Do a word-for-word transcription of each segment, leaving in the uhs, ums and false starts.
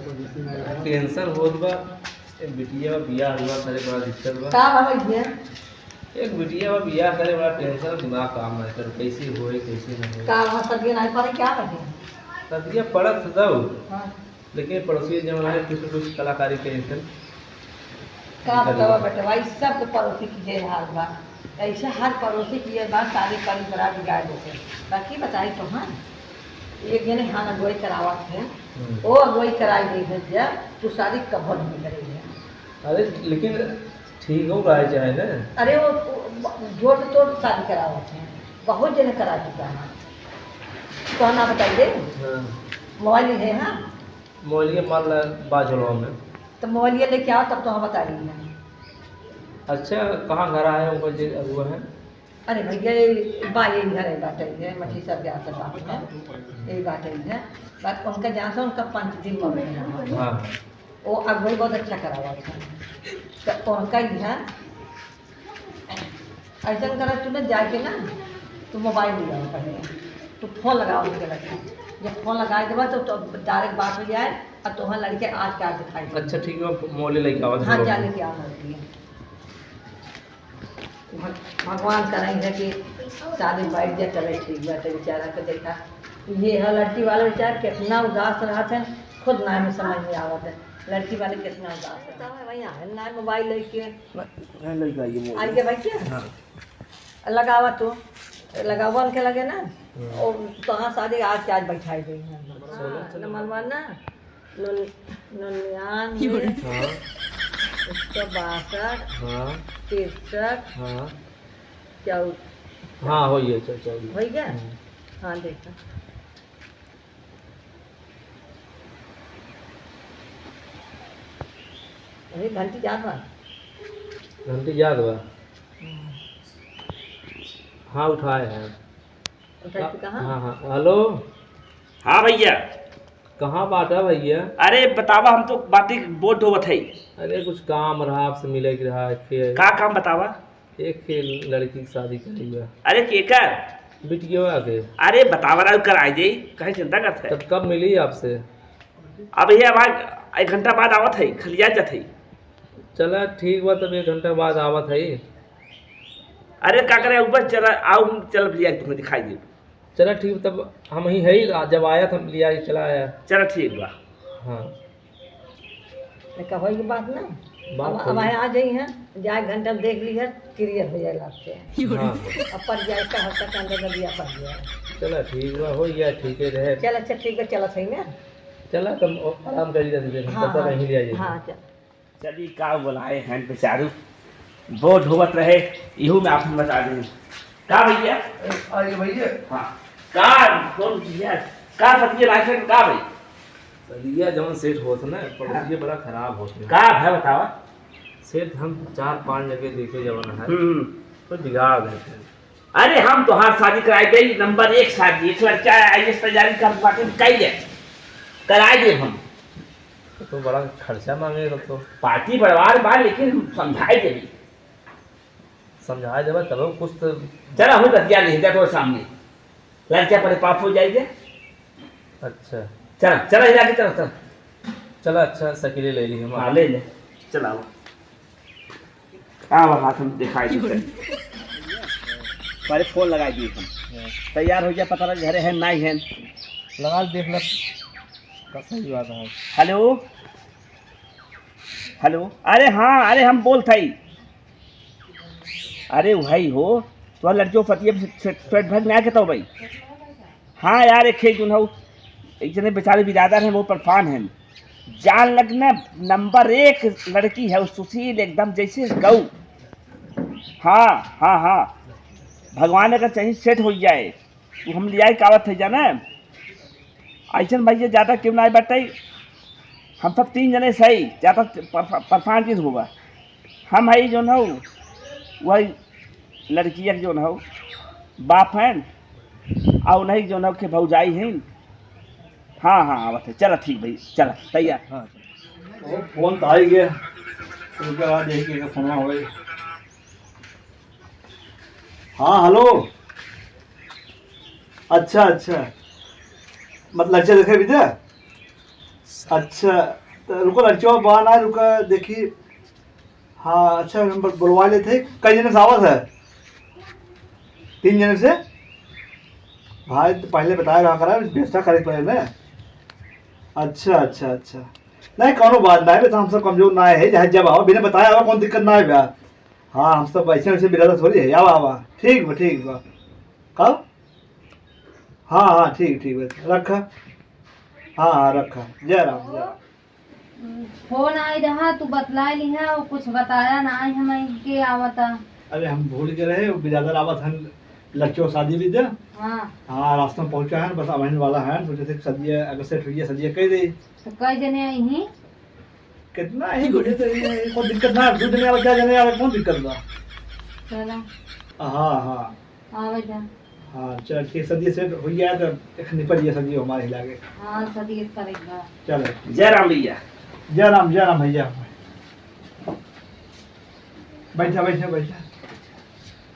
टेंशन होत बा। एक बिटिया बा, बियाह हुआ करे, बड़ा दिक्कत बा। का बा भैया? एक बिटिया बा, बियाह करे, बड़ा टेंशन, दिमाग काम ना करे, कैसे होए, कैसे ना होए। का बा, सदिया नहीं पड़े, क्या बा? सदिया पड़त दऊ। हाँ। लेकिन पड़ोसी जवन है, कुछ न कुछ कलाकारी के इनकर का निकल बतावा गया। बेटवा, ई सब के पड़ोसी की ये हाल बा। ऐसे हर पड़ोसी की ये बात, सारी परंपरा बिगाड़ देते। बाकी बताई तो हाँ, एक जने हाँ अगुवाई करावत है, हम्म। वो अगुवाई कराई गई है, जब तू शादी कभो नहीं करेगी। अरे लेकिन ठीक हो रहा है चाहे ना। अरे वो, वो जोड़ तोड़ शादी करावत है, बहुत जने करा चुका है। तो ना बताइए, हाँ। मोबाइल है, हाँ। मोबाइलिया मान ला बा झोलवा में। तो मोबाइलिया लेके आओ, तब तो हम बता रही हैं। अच्छा, कहाँ घर आए उनको जे अगुआ है? अरे भैया, ये बा, ये घर है, बाटे है, मछली सब के आसपास बाटे है, ये बाटे है। बात उनका जहाँ से उनका पंच दिन में मिला हुआ है। हाँ। वो अगुवाई बहुत अच्छा करा हुआ था। तो उनका ही है। ऐसा करा, तू ना जाके ना, तू मोबाइल ले आओ पहले, तू फोन लगाओ उनके लगे। जब फोन लगाए देबा तो, तो डायरेक्ट बात हो जाए और तोहर लड़के आज के आज दिखाई दे। अच्छा, ठीक है, मोले लेके आवा, हाँ, चलो। जा लेके आओ लड़की। भग-, भगवान करें है कि शादी बैठ जाए, चले ठीक बात है, बेचारा के देखा। ये है लड़की वाला बेचारा कितना उदास रहा था, खुद ना में समझ में आवत है, लड़की वाले कितना उदास है। तो वही आए ना मोबाइल लेके। ना, नहीं लेके आइए मोबाइल। आइए भाई क्या? हाँ। लगावा तू, लगावा उनके लगे ना, हम्म। और तोहार शादी आज के आज बैठाई गई है। चलो, हाँ, चलो। नंबर वन ना, नन-, नन्यान में, हाँ। एक सौ बासठ, हाँ। तिरसठ, हाँ। चौ-, हाँ, हो गया, चौ-, चौ-, हो गया? हम्म। हाँ, देखा। अरे, घंटी जात बा। घंटी जात बा। हम्म। हाँ, उठाए हैं। उठाए हाँ, तो कहाँ? हाँ, हाँ, हेलो। हाँ भैया। कहाँ बाटा भैया? अरे बतावा, हम तो बाटी बोट ढोवत है। अरे कुछ काम रहा, आपसे मिले के रहा, के का काम बतावा? एक ही लड़की की शादी करी बा। अरे केकर? बिटिया के। अरे बतावा ना, कराई जाई, काहे चिंता करत है? तब कब मिली आपसे? अब ये अब एक घंटा बाद आवत है, खलिया जात है। चला ठीक बा, तब एक घंटा बाद आवत है। अरे का करे, ऊपर चला, आओ हम चल लिया, तुम्हें दिखाई दे। चला ठीक, तब हम ही है ही, जब आया था हम लिया के चला आया। चला ठीक बा। हाँ। तो कहो ये बात ना, बात अब, अब है। आ जाई हैं, जाए घंटा में देख ली है, clear हो जाए लाभ से। हाँ। अब पर जाए का हफ्ता के अंदर में दिया पड़ गया। चला ठीक बा, हो गया, ठीक है रहे। चल अच्छा ठीक है, चला सही ना। चला तब आराम करी जाते, हाँ, तब तक हाँ। यहीं ले आइए। हाँ, चल। चली, का बोलाए हैं बेचारू, बोर ढोवत रहे, इहू में आपन बता दें। का भैया? अरे भैया। हाँ। का, कौन भैया? का पतिया लाइसेंस का भाई? सदिया जवन सेठ होत ना, पड़ोसिया हाँ। बड़ा खराब होत है। का है बतावा? सेठ हम चार पांच जगह देखे जवन है, हम्म। तो बिगाड़ देते हैं। अरे हम तोहार शादी कराई देई, नंबर एक शादी, एक लड़का है, IAS तैयारी कर, पार्टी कई ले, कराई देब हम। तो बड़ा खर्चा मांगे तब तो। पार्टी बड़वार बा, लेकिन हम समझाई देबी। समझाई देबा तब कुछ तो। चला, हम बतिया नहीं, देखो सामने। लड़का परे पाप हो जाई जे। अच्छा। चला, चला, हिला के चला, चला। चला, अच्छा, सकीले ले ली हम। हाँ, ले ले। चला, आओ। का बा, हाथ में दिखाई देते। पहले फोन लगाई दिए हम। हाँ। तैयार हो गया, पता लगा घरे है, नहीं है। लगा देख ले। का सही बात है। हेलो, हेलो, अरे हाँ, अरे हम बोलत हई। अरे भाई हो, तो लड़कियों पतिये से, से, पेट भर में आके तो भाई। हाँ यार, एक खेल जोन हौ, एक जने बेचारे बिरादर हैं, वो परेशान हैं। जान लग न, नंबर एक लड़की है, वो सुशील एकदम जैसे गऊ। हाँ, हाँ, हाँ, भगवान अगर चाही सेट हो जाए, तो हम लियाई कावत है जाना। ऐसन भैया ज्यादा क्यों ना बाटे, हम सब तीन जने सही, ज्यादा परेशान, परेशान जिन होगा। हम है जोन हौ, वही लड़किया के जोन हौ, बाप हैं, और नहीं जोन हौ के भौजाई हैं। हाँ, हाँ, आवत है। चला ठीक भाई, चला, तैयार। हाँ। वो फोन तो आ ही गया, उनके बाद यही के फोन होए। हाँ, हेलो। अच्छा, अच्छा। मतलब, अच्छा, देखे भी थे? अच्छा, तो रुको, लड़कियों बा ना, रुका, देखी। हाँ, अच्छा, हम बोल-, बोलवा लेते हैं। कई जने से आवत है? तीन जने से? भाई, तो पहले बताए रहा करा, व्यवस्था करे पड़े ना। अच्छा, अच्छा, अच्छा। नहीं, कोनो बात नहीं, बेटा, हम सब कमजोर ना है, चाहे जब आओ, बिना बताए आओ, कौन दिक्कत ना है बा। हाँ, हम सब ऐसे, वैसे बिरादर थोड़ी है। आवा, आवा। ठीक बा, ठीक बा। कब? हाँ, हाँ, ठीक, ठीक बा। रखा। हाँ, हाँ, रखा। जय राम, जय राम। फोन आए रहा, तू बतलाए लिहा, वो कुछ बताया ना आए हम के आवता। अरे, हम भूल गए रहे, वो बिरादर आवत हन, लड़कियों शादी भी दे। हाँ। हाँ, रास्ता में पहुँचा है, बस आवने वाला है, सोचे थे सदिया, अगर सेट हुई है, सदिया कह दे। तो कई जने आई ही? कितना ही, कोई दिक्कत ना है, दो जने आवे, चार जने आवे, कौन दिक्कत बा? चलो। हाँ, हाँ। आवे जा। हाँ, चल ठीक, सदिया सेट हो गया तो एक निपट गया सदिया हमारे हिला के। हाँ, सदिया करेगा। चलो। जय राम भैया। जय राम, जय राम भैया। बैठा, बैठा, बैठा।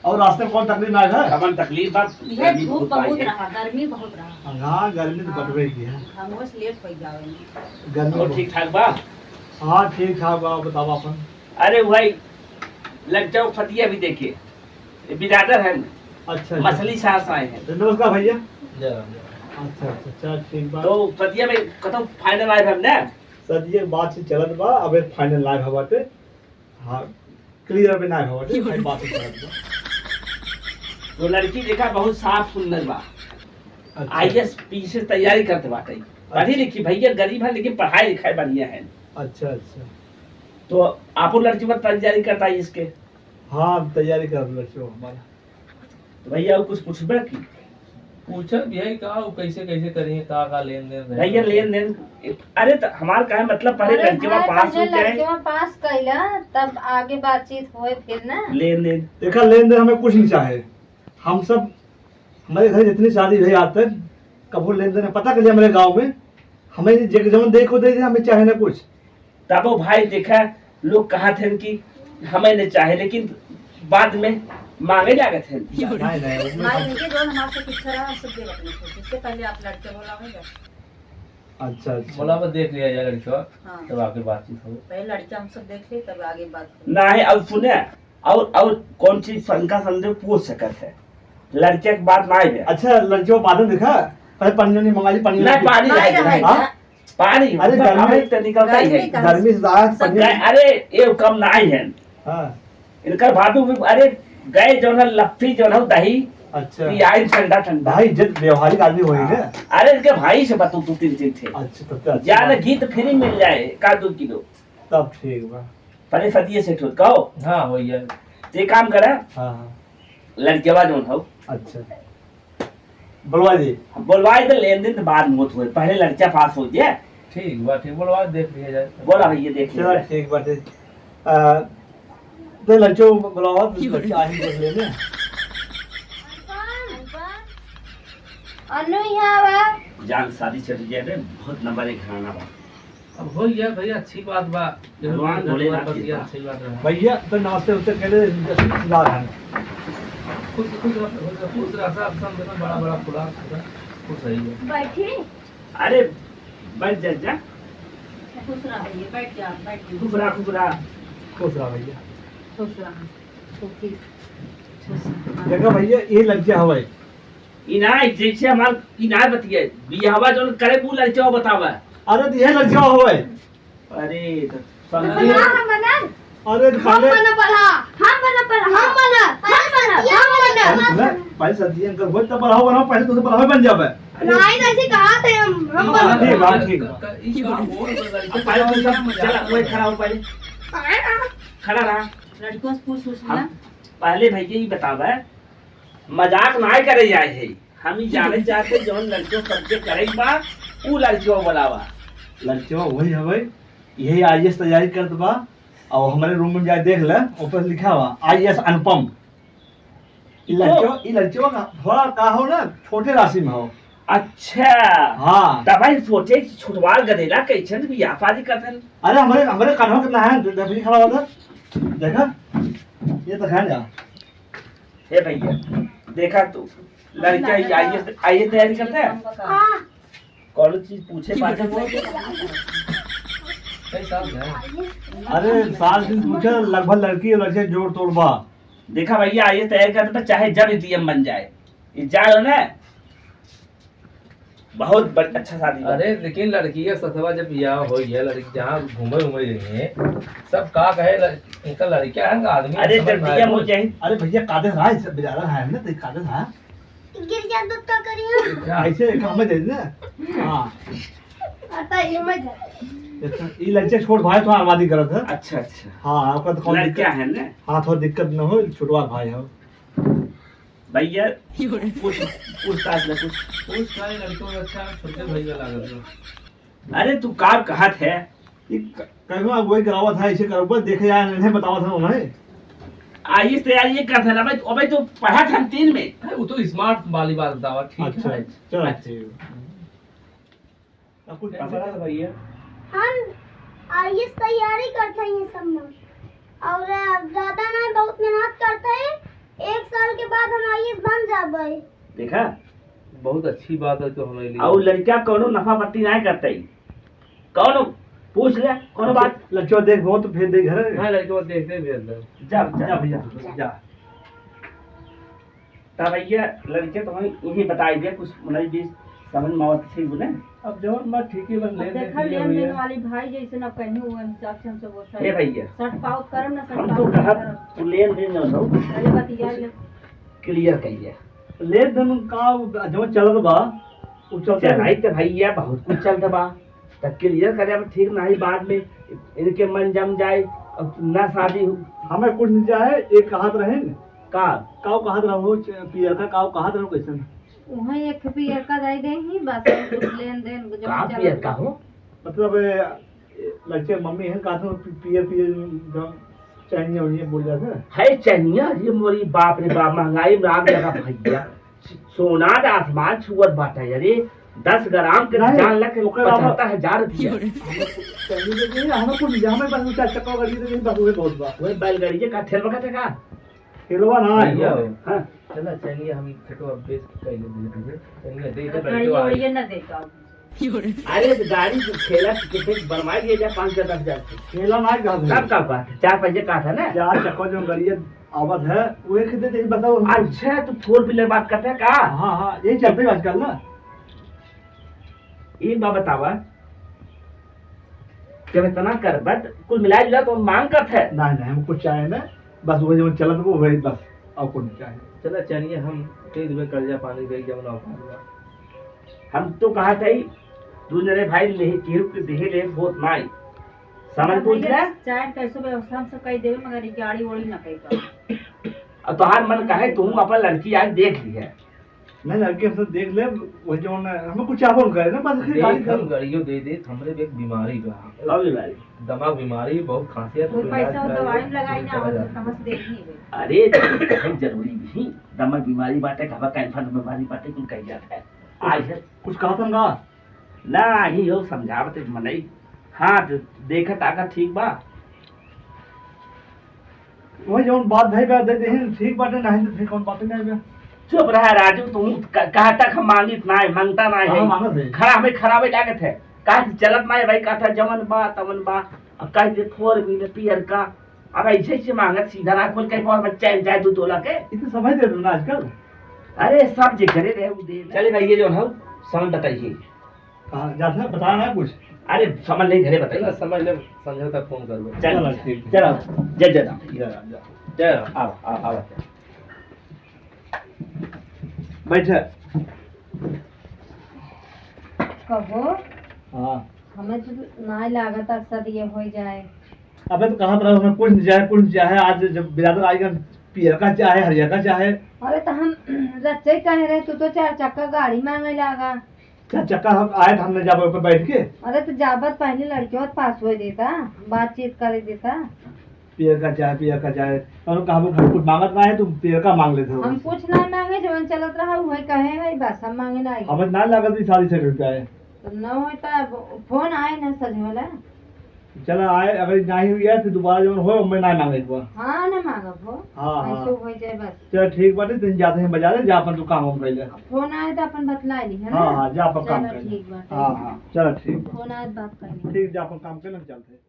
और रास्ते में कौन तकलीफ ना है? कवन तकलीफ बा? भैया, गर्मी धूप बहुत बा बहुत है। रहा, गर्मी बहुत रहा। हाँ, गर्मी तो हाँ। बटबे की है। घामों से लेट हो जावे। गर्मी और बहुत। ठीक ठाक बा? हाँ, ठीक ठाक बा, बताओ अपन। अरे भाई, लग जाओ फतिया भी देखे। ये बिरादर है ना? अच्छा, अच्छा। मछली शहर से आए हैं। तो नमस्कार भैया। जय राम, जय राम। अच्छा, अच्छा, अच्छा, ठीक बात। तो फतिया में कतौ final आए हम ना? सर, ये बातचीत चलत बा, अब एक final ना भवा बाटे। हाँ, clear अबे ना भवा बाटे, भाई बातचीत चलत बा। वो लड़की देखा बहुत साफ सुंदर बा। अच्छा। IAS PASS तैयारी करत बाटे। अच्छा। पढ़ी लिखी भैया, गरीब है लेकिन पढ़ाई लिखाई बढ़िया है। अच्छा, अच्छा। तो आपो लड़की बा तैयारी करता IAS के? हाँ, तैयारी कर लड़की बा हमारा। तो भैया, और कुछ पूछबे की? पूछब यही का, वो कैसे, कैसे करिए, का, का लेन देन रहे? भैया, लेन देन, अरे, तो हमार का है, मतलब, पहले अरे लड़के भाई, पास पहले हो जाए। लड़के पास कैला, तब आगे बातचीत होए फिर ना। लेन देन। देखा, लेन देन हमें कुछ नहीं चाहे। हम सब, हमारे घर जितनी शादी हुई आज तक, कबो लेन देन पता कर लिया हमारे गाँव में, हमें जे जौन दे को दे दे, हमें चाहे ना कुछ। तबो भाई देखा, लोग कहत हन कि हमें न चाहे, लेकिन बाद में मांगे लागत हन। नहीं, नहीं, उसमें भाई, हम इनके जौन हमारे से पीछे रहा, हम सब देवत नहीं थे। इससे पहले आप लड़के बोला होगा। अच्छा, अच्छा। बोला, बस देख लिया जाए लड़का, हाँ। तब आगे बातचीत हो। पहले लड़का हम सब देख ले, तब आगे बात हो। नहीं, अब सुने, और, और कौन चीज शंका संदेह पूछ सकत है? लड़के के बात ना आए। अच्छा, लड़के को बाद में देखा, पहले पानी नहीं मंगा ली, पानी नहीं, नहीं। पानी नहीं, नहीं, नहीं। हाँ? पानी, अरे, ऊपर गर्मी, हवा तो निकलता ही है। गर्मी का गर्मी से आज सब पानी। गए, अरे, ये कम ना आई है। हाँ। इनकर भाभी भी, अरे, गए जो ना लफ्फी जो ना दही, अच्छा। ये आई ठंडा ठंडा। भाई, इज्जत व्यवहारिक आदमी होई ना। अरे, इनके भाई से बतू दो तीन चीज थे। अच्छा, तब तो अच्छा जान बात। घी तो फ्री मिल जाए, का दो किलो। तब ठीक बा। पहले सदिये से ठोक कहो। हाँ, वही है। ते काम करा। हाँ, हाँ। लड़केवा जौन हौ। अच्छा। बोलवा दे। बोलवा दे, लेन देन तो बाद में होत होए। पहले लड़का पास हो जाए। ठीक बा, ठीक, बोलवा देख लिया जाए। बोला भैया, देख लिया चलो, जाए। ठीक बाटे। आ, तो लड़के बोलावा, तो लड़के आही देख लेने। अनु यहाँ बा। जान शादी चल गया रे, बहुत नंबर एक घराना बा। अब हो गया भैया, अच्छी बात बा। भगवान भोलेनाथ की कृपा। अच्छी बात है। भैया, तो नाश्ते उस्ते के लिए इंतजार है। खुश, खुश रह, खुश रह, सब संग में बड़ा, बड़ा खुला, खुश रहिए। बैठी। अरे, बैठ जा, जा। खुश रह भैया, बैठ जा, बैठ जा। खुश रह, खुश रह। खुश रह भैया। खुश रह। सुखी, खुश रह। देखा भैया, ये लड़का हवाई। इनाय, जैसे हमार इनाय बतिया, बियाहवा जौन करे, वो लड़का बतावा। अरे, तो ये लड़का हवाई। अरे, तो समझे। बना, हम बना। अरे, तो हम पहले बना पढ़ा, हम बना पढ़ा, हम बना, हम बना, हम बना। पहले, पहले सदिया अंकल होत तो बढ़ाओ, बढ़ाओ, पहले तो बढ़ाओ बन जावे। नहीं, तो ऐसे कहा थे हम, हम हाँ, बना। ठीक बा, ठीक बा। क-, क-, ई का हो, अब पहले तू सब चला, वही खड़ा हो पहले। खड़ा रहा। लड़कों से पूछ, पूछ हम लिया। पहले भैया ई बतावे, मजाक नाय करे जाए है। हम ई जाने चाहते जौन लड़कियों सबके करे बा, ऊ लड़कियों बोलावा। लड़कियों वही हवे, यही IAS तैयारी करत बा। और हमारे रूम में जाए देख ले, ऊपर लिखा हुआ IAS अनुपम। ई तो लड़कियों, ई लड़कियों का थोड़ा का हो ना, छोटे राशि में हो। अच्छा। हाँ। तब भाई सोचे कि छुटवार गदेला कैसन बियाह शादी करतन। अरे हमारे, हमारे कान्हा कितना है, डफली खड़ा होता। देखा, ये तो है जा। हे भैया, देखा तू, लड़का IAS, IAS तैयारी करता है। हाँ। कौनो चीज पूछे पाछे बोल दे। कई साल है? अरे, साल दिन पूछे, लगभग लड़की और लड़के जोड़ तोड़ बा। देखा भैया, आइए तैयार करते, चाहे जब डीएम बन जाए, ये जान लो ना, बहुत बड़-, अच्छा शादी बा। अरे, लेकिन लड़की के ससुरा जब बियाह हो गया, लड़की जहाँ घूमे उमे रही है, सब का कहे, लड़-, इनका लड़का है, इनका आदमी अरे, समझ जब में आए डीएम हो कुछ। जाए। अरे भैया, कादे रहा है, सब बिरादर है ना, तो कादे रहा। गिर जा तो का करी हम? ऐसे एक हमें दे दे। हाँ। आता ये मत जा। अच्छा, ई लड़के छोट भाई तो आबादी करत है। अच्छा, अच्छा। हाँ, ओकर तो कौन लड़का दिक्कत है ना? हाँ, थोड़ा दिक्कत न हो, छोटवा भाई हो। भैया, कुछ पूछताछ ले, कुछ। पूछ का है, लड़कों में अच्छा छोटे भाई का लागत है। अरे, तू का कहत है? ई क-, कहूँ अगुवाई करावत है, ऐसे करो, बस देखे यार, इन्हें बतावत है उन्हें। आइए तैयारी ये करत है ना भाई, अबे तो पढ़त हम तीन में। अरे, वो तो स्मार्ट वाली बात बतावा, ठीक है अच्छा, भाई। चलो, अच्छा। ठीक। अब कुछ कैसे पता कर भैया? हम आईएएस तैयारी करते हैं ये सब में। और, अ, ज्यादा नहीं, बहुत मेहनत करते हैं। एक साल के बाद हम आईएएस बन जाबे। देखा? बहुत अच्छी बात है तो हमारे लिए। और लड़का कौनो नफा पट्टी नहीं करते ही। कौनो पूछ ले, कौनो बात। लड़का देख बहुत तो फिर दे घर। हाँ, लड़का देख ले भी अंदर। जा, जा, जा भैया, जा। जा। तब भैया लड़के तो हम यही बताई दिया, कुछ मतलब भी समझ में आवत थी बोले। अब जवन बात ठीक है, बस अब लेन देन देखा, क्लियर लेन हुई देन है। वाली भाई जैसे ना कहीं हुआ हिसाब से हमसे वो ए भैया, सट पाउत करम ना, सट हम तो पाउत कहब, करम। तू लेन देन ना हो। पहले बतिया ले। क्लियर कहिए। लेन देन का जवन चलत बा, उ चलत चलाई बा। तो भैया बहुत कुछ चलत बा, त क्लियर करे अब ठीक नाही, बाद में इनके मन जम जाए, अब ना शादी हो। हमें कुछ नहीं चाहे, एक कहत रहे न। का? काऊ कहत रहो, च-, पियर का काऊ कहत रहो कैसन? वहीं एक पियर का दे दे ही, बस और कुछ लेन देन जो का चलत पियर का बा। हो? मतलब, ए, लड़के मम्मी है, कहत रहो पि-, पियर, पियर जो चैनिया वैनिया बोल जात है। है चैनिया? ये मोरी बाप रे बाप, महंगाई में आग लगा भैया। सोना त आसमान छुअत बाटे। अरे, दस ग्राम के नहीं, जान लग के ओकर बाबा पचहत्तर हजार रुपया। हमें कुछ चाहिए तो नहीं, हमें कुछ नहीं, हमें बस वो चार चक्का गाड़ी दे दे, बस वही बहुत बा। वही बैलगाड़ी के का ठेलवा का टका? ठेलवा ना है। भैया हो। हाँ। चला, चलिए, हम खेतवा बेच के कहीं दे दीजिए। चलिए, दे दे, और बैठो गाड़ी आज। वाड़ी ना देता। अरे, तो गाड़ी जो ठेला कितने बनवा दिया जाए, पाँच हजार, दस हजार के। ठेला ना कहा तब था। का बात है? चार पैसे का था ना? चार चक्का जो गाड़ी आवत है, वो एक दे दे, बताओ हमको। अच्छा, तू four wheeler बात करते है का? हाँ, हाँ, यही चलते है आजकल ना। एक बात बतावा, जब इतना करबा, त कुल मिला जुला तो मांग करत है। नहीं, नहीं, हम कुछ चाहे ना, बस वही जो चलत वो वही बस, और कुछ नहीं चाहे। चला, चलिए, हम दे देबे कर्जा पानी दे, जब ना पानी। हम तो कहा था ही, तू मेरे भाई ले, केहू के देहे ले, बहुत नाई। समझ भैया, पहुंच गया? चाहे कैसे व्यवस्था हमसे कही देवे, मगर ये गाड़ी वाड़ी ना कही पाओ। अब तोहार मन कहे, तू अपन लड़की आज देख ली है। नहीं, लड़की हमसे देख ले, वही जो ना, हमें कुछ चाहो करे ना, बस फिर देख, गाड़ी हम गाड़ियों दे दे, हमरे भी एक बीमारी बा। का बीमारी? दमा बीमारी, बहुत खांसी है, कोई तो पैसा इलाज और दवाई कराइए, लगाई ना चला हो, तो जाए। कहाँ से देखी है? अरे, तो बहुत जरूरी नहीं, दमा बीमारी बाटे, घबा का इन्फेक्शन बीमारी बाटे, कुल कही जाता है। आज है। कुछ कहा था ना? नाही हो, समझावत है मनई। हाँ, तो देखत आका ठीक बा। वही जौन बात भाई बा, दे देही, ठीक बाटे, नाही तो फिर कौन बात नहीं बा। चुप रहा राजू, तू क-, कहा तक हम मांगित नाही, मांगता नाही हाँ, है। मांगत है। खड़ा हमें खराबे लागत है। कहा कि चलत नाही भाई, कहा था जवन बा, तवन बा। अब कहा कि four wheeler पियर का, अब ऐसे ऐसे मांगत सीधा ना खोल के और बच्चा जाए दू तोला के। इतने समय दे दो ना आजकल। अरे सब जे करे रहे वो दे। चले भाई, ये जो है, समझ बताइए। हाँ, जात है, बता ना कुछ। अरे, समझ नहीं, घरे बताइए। चला, समझ ले, संझा तक फोन करबे। चल, चला, ठीक है। चला, जय, जय राम। जय राम, जय राम। जय राम। आओ, आओ, आओ। बैठे। कहो। हाँ। हमें तो नाय लागत अक्सर ये हो जाए। अबे तो कहत रहो, हमें कुछ नहीं चाहे, कुछ नहीं चाहे। आज जब बिरादर आएगा, पियर का चाहे, हरियर का चाहे। अरे तो हम रच्चे कहे रहे, तू तो चार चक्का गाड़ी मांगे लागा। चार चक्का हम आए तो हमने जाबे ऊपर बैठ के। अरे तो जाबत पहले लड़कियों के पास हो देता, बातचीत करे देता। पियर का चाय, पियर का चाय। और कहा वो घर कुछ मांगत ना है, तुम पियर का मांग लेते हो। हम कुछ ना मांगे, जवन चलत रहा वही कहे है, बस हम मांगे ना। हमें ना लागत भी सारी से रुपया है। तो न होता, फोन आए ना सजवला। चला आए, अगर नाहीं हुई है, फिर दोबारा जौन होए, मैं ना मांगे एक बार। हाँ, ना मांगब हो। हाँ, हाँ। ऐसो हो जाए बस। चला ठीक बाटे, तुम जाते हैं बाजारे, जा अपन तू काम वाम कर ले। फोन आए तो अपन बतला ली, है ना? हाँ, हाँ, जा अपन काम चला कर ले। ठीक बाटे। हाँ, हाँ, चला ठीक। फोन आए तो बात कर ली। ठीक, जा अपन काम कर ले, चलते हैं।